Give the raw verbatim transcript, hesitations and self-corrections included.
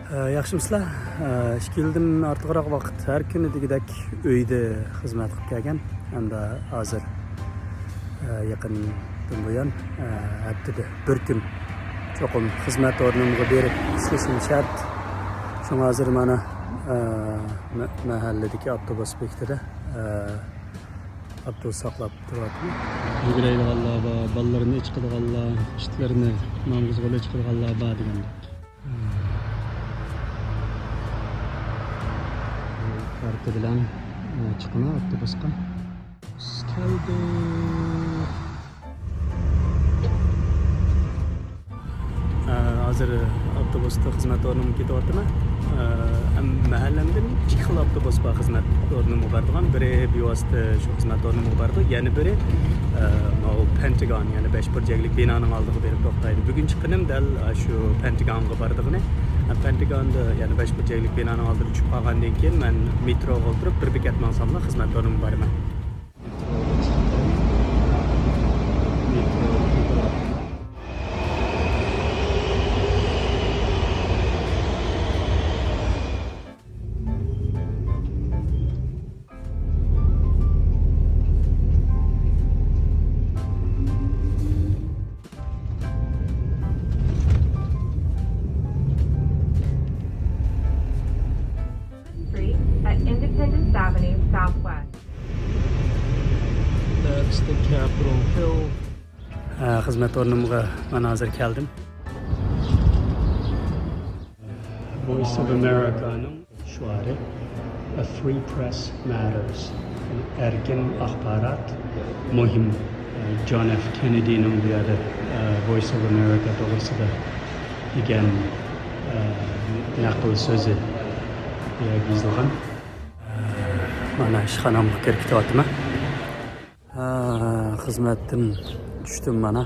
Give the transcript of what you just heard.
ئە، ياخشىمۇسىلەر؟ ئە، ئىككى يىلدىن ئارتۇقراق ۋاقىت ھەر كۈنى دېگۈدەك ئۆيدە خىزمەت قىلىپ كەلگەن. ئەمدى ھازىر، ئە، يېقىندىن بۇيان، ئە، ھەپتىدە بىر كۈن چوقۇم خىزمەت ئورنۇمغا بېرىپ ئىشلىشىم شەرت. شۇڭا ھازىر مانا، ئە، مە-، مەھەللىدىكى ئاپتوبۇس بېكىتىدە، ئە، ئاپتوبۇس ساقلاپ تۇرۇۋاتىمەن. يۈگۈرەيدىغانلار بار، بالىلىرىنى ئېچىقىدىغانلار، ئىتلىرىنى ماڭغۇزغىلى چىقىدىغانلار بار دېگەندەك. كارتا بىلەن، ئە، چىقىمەن ئاپتوبۇسقا. كەلدى. ئە، ھازىر ئاپتوبۇستا خىزمەت ئورنۇمغا كېتىۋاتىمەن. ئە، ئەم-، مەھەللەمدىن ئىككى خىل ئاپتوبۇس بار خىزمەت ئورنۇمغا بارىدىغان. بىرى بىۋاسىتە شۇ خىزمەت ئورنۇمغا بارىدۇ، يەنە بىرى، ئە، ماۋۇ پېنتاگون، يەنى بەش بۇرجەكلىك بىنانىڭ ئالدىغا بېرىپ توختايدۇ. بۈگۈن چىققىنىم دەل، ئە، شۇ پېنتاگونغا بارىدىغىنى. ئەم، پېنتاگوندا، يەنى بەش بۇرجەكلىك بىنانىڭ ئالدىدا چۈشۈپ قالغاندىن كېيىن، مەن مېتروغا ئولتۇرۇپ بىر بېكەت ماڭساملا خىزمەت ئورنۇمغا بارىمەن. Street at Independence Avenue Southwest. That's the Capitol Hill. ئە، خىزمەت ئورنۇمغا مانا ھازىر كەلدىم. Voice of America'نىڭ شوئارى، "A free press matters." ئەركىن ئاخبارات مۇھىم. جون ئېف كېننېدىنىڭ بۇ يەردە، ئە، Voice of America توغرىسىدا دېگەن، ئە، نەقىل سۆزى بۇ يەردە يېزىلغان. مانا ئىشخانامغا كىرىپ كېتىۋاتىمەن. ھا، خىزمەتتىن چۈشتۈم مانا.